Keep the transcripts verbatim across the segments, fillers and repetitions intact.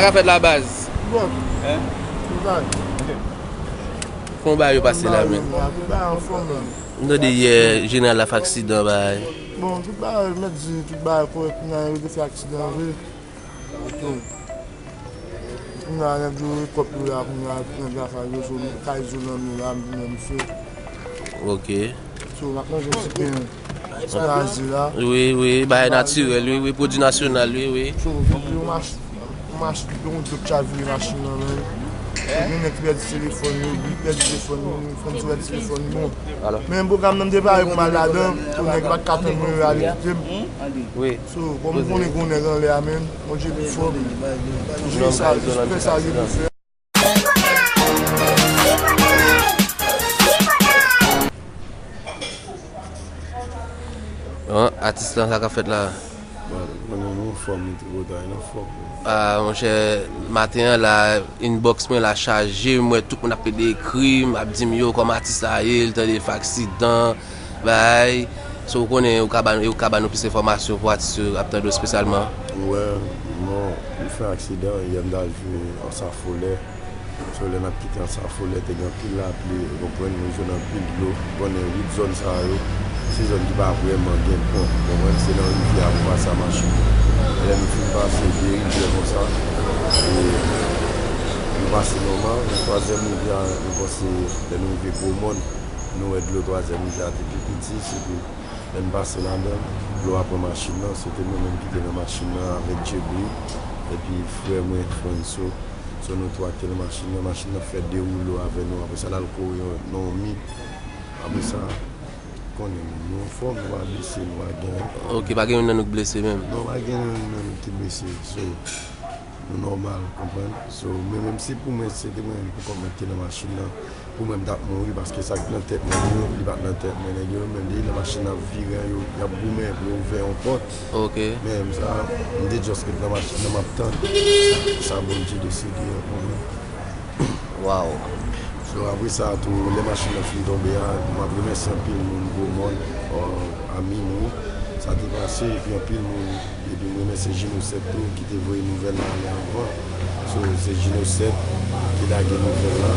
Sa fèt la baz. Bon. Hein? Tout bagay. Fon bagay yo pase la, men. Tout bagay anfòm, men. M tande yè, jeneral la fè aksidan, bagay. Bon, tout bagay, mèt di, tout bagay kòrèk, kounye a, yo te fè aksidan vre. Kounye a, nèg yo rekòp yo la, kounye a, nèg la fè yo, so, kay zo nan men la, m di men misye. Ok. So, m ap manje yon ti pen. Sa raze la. Wi, wi, bagay natirèl, wi, wi, pwodui nasyonal, wi, wi. So, yon mach-, yon mach-, yon dlo chavire machin nan, men. So, gen nèg ki pèdi telefòn yo, wi, pèdi telefòn yo, fanm sou pèdi telefòn yo. Men pwogram nan m te pare pou m al ladan, so nèg pa t ka tann mwen, yo ale kite m. Wi. So, kòm m konnen gen yon nèg anlè a, men, Bondye pi fò. Jwe sa, fè sa li pou fè. Bon, atis lan, sa k ap fèt la? Bon, konnen nou anfòm, nou tripotay, nou anfòm. Ah, monchè, maten an la, inbox mwen la chaje, m wè tout moun ap pede ekri m, ap di m yo kòman atis la ye, l tande l fè aksidan, bay. So, ou konnen, ou ka ban, ou ka ban nou plis enfòmasyon pou atis yo ap tande w espesyalman? Wè, bon, m fè aksidan, yè m t al jwe Ansa Folè. So, lè n ap kite Ansa Folè, te gen anpil lapli, ou konprann, nou jwenn anpil dlo. Ou konnen wout zòn sa yo, se zòn ki pa vrèman gen pon, ou konprann, se nan rivyè a pou pase a machin. E lè nou fin pase de rivyè konsa, e nou pase nòmal, nan twazyèm rivyè a, nou panse, lè nou rive Gwo Mòn, nou wè dlo twazyèm rivyè a te pi piti, se pou lè n pase ladan, dlo a pran machin nan, se te mwen menm ki te nan machin nan avèk Djebri, epi frè mwen, Franso. So, nou twa ki te nan machin nan, machin nan fè de woulo avè nou, apre sa, l al kore nan yon mi. Apre sa, konnen nou anfòm, nou pa blese, nou pa gen anyen. Ok, pa gen youn nan nou k blese menm? Non, pa gen youn nan nou ki blese. So, nou nòmal, konprann? So, men menm si pou mwen, se te mwen menm pou kòm mwen ki te nan machin nan, pou mwen, m t ap mouri, paske sa k nan tèt mwen yo, li pa t nan tèt mwen. Nèg yo menm, depi nan machin nan ap vire, yo, y ap goumen pou yo ouvè yon pòt. Ok. Men m sa, m te just ret nan machin nan, m ap tann sa Bondye deside an pou mwen. Wow. So, apre sa tou, lè machin nan fin tonbe a, m ap remèsye anpil moun, Gwo Mòn, a, a minwi, sa te pase, epi anpil moun, epi m remèsye Jino sèt tou, ki te voye nouvèl la ale anvan. So, se Jino sèt ki lage nouvèl la.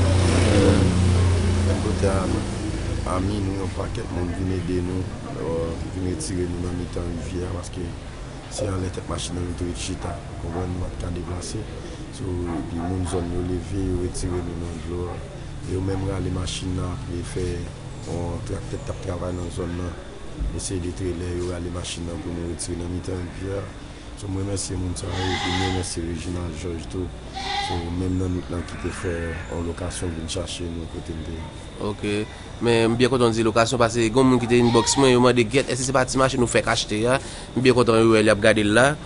Menm kote a, a minwi, yon pakèt moun vin ede nou, a, vin retire nou nan mitan rivyè a, paske se anlè tèt machin nan nou te ret chita, konprann, nou pa t ka deplase. So, epi moun zòn yo leve, yo retire nou nan dlo a. Yo menm rale machin nan, apre fè yon traktè k t ap travay nan zòn nan, eseye detrelè, yo rale machin nan pou nou retire nan mitan rivyè a. So, m remèsye moun sa yo, epi m remèsye Reginald Georges tou. So, menm nan nwit lan ki te fè yon lokasyon vin chache nou kote n te ye. Ok. Men m byen kontan w di lokasyon, paske gen moun ki te inbox mwen, yo mande, "Gyèt, èske se pa ti machin ou fèk achte a?" M byen kontan yo wè l, y ap gade l la.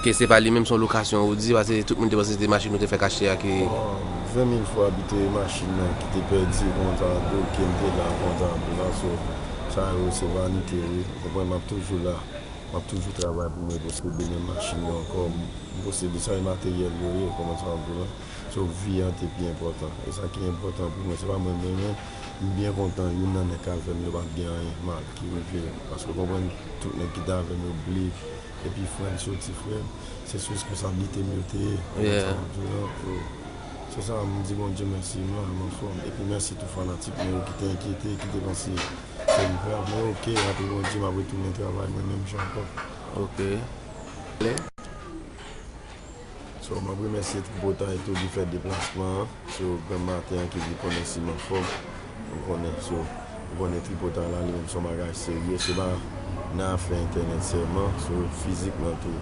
Ke se pa li menm, se yon lokasyon ou di, paske tout moun te panse se te machin ou te fèk achte a ki... Bon, ven mil fwa bite machin nan ki te pèdi, kontan dlo ke m te la, kontan dlo la, so, sa yo se vanite, wi. Ou konprann, m ap toujou la. M ap toujou travay pou mwen posede menm machin yo ankò. M posede sa e materyèl yo ye, kòman sa ap di la. So, vi an te pi enpòtan. E sa ki enpòtan pou mwen, se pa mwen menm, men m byen kontan youn nan nèg k avè m yo pa t gen anyen mal ki rive yo. Paske w konprann, tout nèg ki t avè m yo bliv. Epi frè m soti, frè m, se sou responsablite m yo te ye. Konprann sa m ap di w lan? So, se sa, m di Bondye mèsi, m la, m anfòm. Epi mèsi tou fanatik mwen yo ki te enkyete, ki te panse se m grav, men oke, apre Bondye, m ap retounen travay mwen menm jan ankò. Ok. So, m ap remèsye Tripotay tou ki fè deplasman an. So, granm maten an ki di konnen si m anfòm, ou konnen. So, ou konnen Tripotay la, li menm se yon bagay serye. Se pa nan afè entènèt sèlman. So, fizikman tou,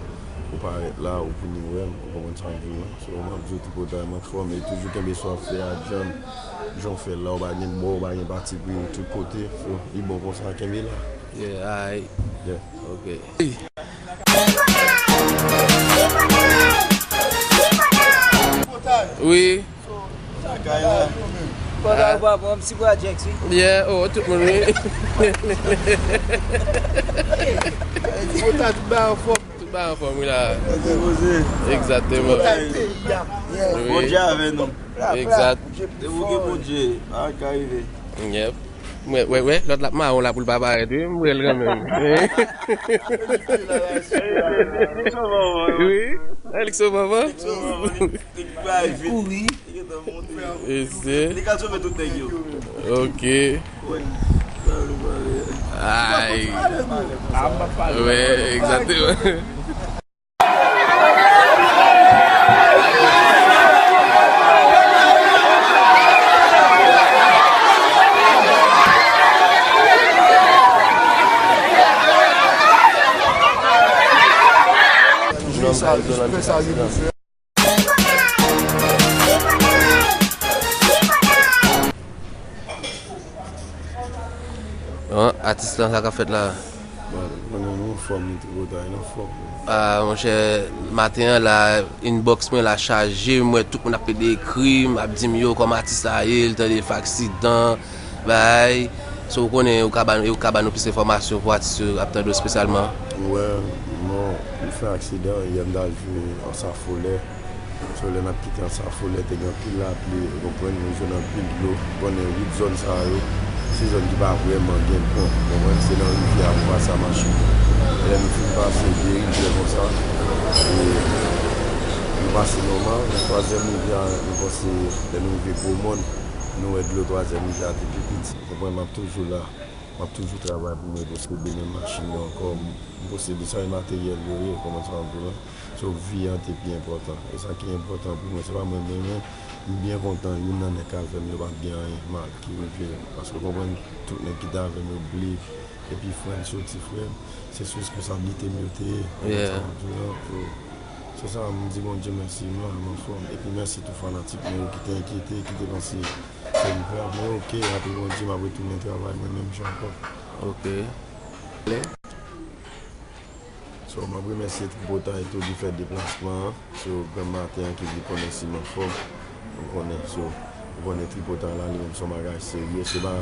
ou parèt la, ou vini wè m, ou konprann sa m di w lan. So, m ap di w Tripotay, m anfòm, e toujou kenbe sa w ap fè a, djanm, jan w fè l la, ou pa gen bò, ou pa gen patipri, ou tout kote. So, li bon konsa, kenbe la. Yeah, alright. Yeah. Ok. Wi. Sa kay la. Kontan w pa bon, m ti bwa Jax, wi. Yeah, oh, tout moun, wi. Kontan tout bagay anfòm. Tout bagay anfòm, wi, la. Egzakteman. Wi. Bondye avè nou. Egzat. Depi w gen Bondye, a ka rive. Yep. Wè, wè, wè, lòt la mawon la pou l pa parèt, wi, m wè l kanmenm. Wi, Alix Obama. Kouri. Ese. Ok. Ay. Wè, egzakteman. Bon, atis lan, sa k ap fèt la? Bon, nou konnen nou anfòm, nou tripotay, nou anfòm. Ah, monchè, maten an la, inbox mwen la chaje, m wè tout moun ap pede ekri m, ap di m yo kòman atis la ye, l tande fè aksidan, bay. So, ou konnen, ou ka ban, ou ka ban nou plis enfòmasyon pou atis yo ap tande w espesyalman? Wè, bon, li fè aksidan, yè m t al jwe Ansa Folè. So, lè n ap kite Ansa Folè, te gen anpil lapli, ou konprann, nou jwenn anpil dlo. Ou konnen wout zòn sa yo, se zòn ki pa vrèman gen pon, ou konprann, se nan rivyè a pou pase a machin. E lè nou fin pase de rivyè konsa, e nou pase nòmal, nan twazyèm rivyè a, nou panse, lè nou rive Gwo Mòn, nou wè dlo twazyèm rivyè a te pi piti. Ou konprann, m ap toujou la, m ap toujou travay pou mwen posede menm machin yo ankò, m posede sa e materyèl yo ye, ou konprann sa m ap di w la. So, vi an te pi enpòtan. E sa ki enpòtan pou mwen, se pa mwen menm, men m byen kontan youn nan nèg k avè m yo pa t gen anyen mal ki rive yo. Paske w konprann, tout nèg ki te avè m yo bliv. Epi frè m soti, frè m, se sou responsablite m yo te ye. Yeah. Sa m di w la, so, se sa, m di Bondye mèsi, m la, m anfòm. Epi mèsi tou fanatik mwen yo ki te enkyete, ki te panse fè m grav. Mwen oke, apre Bondye, m ap retounen travay mwen menm jan ankò. Ok. So, m ap remèsye Tripotay tou ki fè deplasman an. So, granm maten an ki di konnen si m anfòm. Ou konnen, so, ou konnen Tripotay la, li menm se yon bagay serye. Se pa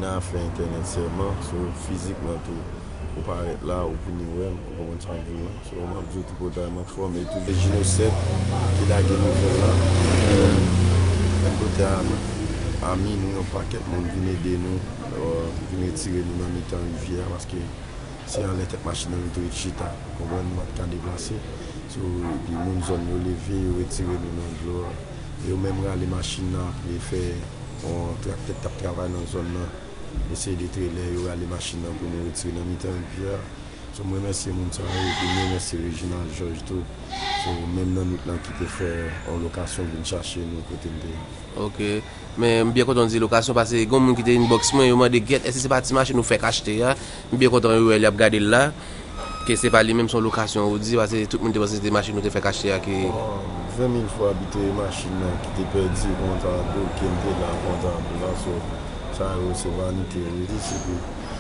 nan afè entènèt sèlman. So, fizikman tou, ou parèt la, ou vini wè m, ou konprann sa m di w lan. So, m ap di w Tripotay, m anfòm. E tou, se Jino sèt ki lage nouvèl la. Menm kote a, a mi, nou yon pakèt moun vin ede nou, euh, vin retire nou nan mitan rivyè a, paske se anlè tèt machin nan nou te ret chita, konprann, nou pa t ka deplase. So, epi moun zòn yo leve, yo retire nou nan dlo a. Yo menm rale machin nan apre fè yon traktè k t ap travay nan zòn nan, eseye de trelè, yo rale machin nan pou nou retire nan mitan rivyè a. So, m remèsye moun sa yo, epi m remèsye Reginald Georges tou. So, menm nan nwit lan ki te fè yon lokasyon vin chache nou kote n te ye. Ok. Men m byen kontan w di lokasyon, paske gen moun ki te inbox mwen, yo mande, "Gèt, èske se pa ti machin ou fèk achte a?" M byen kontan yo wè l, y ap gade l la. Ke se pa li menm, se yon lokasyon ou di, paske tout moun te panse se te machin ou te fèk achte a ki... Bon, ven mil fwa bite machin nan ki te pèdi, kontan do, ke m te la, kontan do la, so, sa yo se vanite yo ye, se pou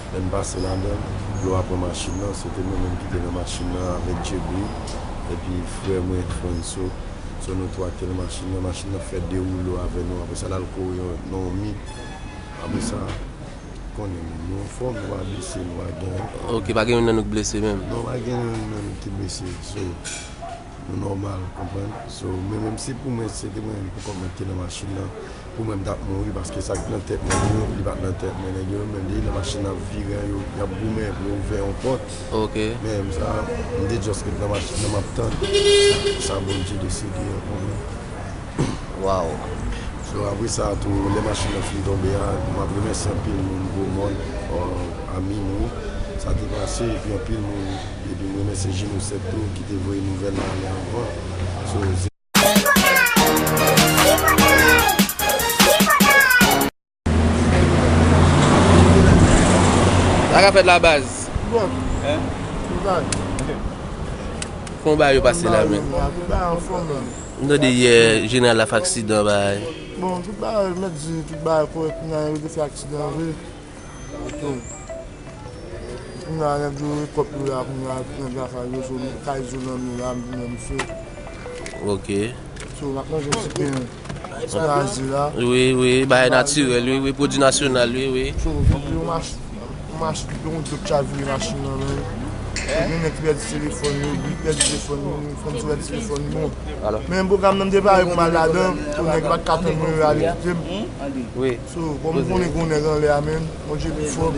lè m pase ladan, dlo a pran machin nan, se te mwen menm ki te nan machin nan avèk Djebri, epi frè mwen, Franso. So, nou twa ki te nan machin nan, machin nan fè de woulo avè nou, apre sa, l al kore nan yon mi. Apre sa, konnen nou, nou anfòm, nou pa blese, nou pa gen anyen. Ok, pa gen youn nan nou k blese menm? Non, pa gen youn nan nou ki blese. So, nou nòmal, konprann? So, men menm si pou mwen, se te mwen menm pou kòm mwen ki te nan machin nan, pou mwen, m t ap mouri, paske sa k nan tèt mwen yo, li pa t nan tèt mwen. Nèg yo menm, depi lè machin nan ap vire, yo, y ap goumen pou yo ouvè yon pòt. Ok. Men sa, m te just ret nan machin nan, m ap tann sa Bondye deside an pou mwen. Wow. So, apre sa tou, lè machin nan fin tonbe a, m ap remèsye anpil moun, Gwo Mòn, euh, a minwi, sa te pase, epi anpil moun, epi m remèsye Jeno sèt tou, ki te voye nouvèl la ale anvan. So, se Sa ka fèt la baz. Bon. Hein? Bon. Fon bagay yo pase la, men. Tout bagay anfòm, men. M tande yè, jeneral la fè aksidan, bagay. Bon, tout bagay, mèt di, tout bagay kòrèk, kounye a, yo te fè aksidan vre. Kounye a, nèg yo rekòp yo la, kounye a, tout nèg la fè yo, so, kay zo nan men la, m di nan misye. Ok. So, n ap manje ti pen. Kraze la. Wi, wi, bagay natirèl, wi, wi, pwodui nasyonal, wi, wi. So, yon mach-, yon mach-, yon dlo k chavire machin nan, men. Gen nèg ki pèdi telefòn yo, Big pèdi telefòn li, Franco pèdi telefòn li, bon. Men pwogram nan m te pare pou m al ladan, pou nèg pa t ka tann mwen, yo ale kite m. Wi. So, kòm m konnen gen yon nèg anlè a, men, Bondye pi fò.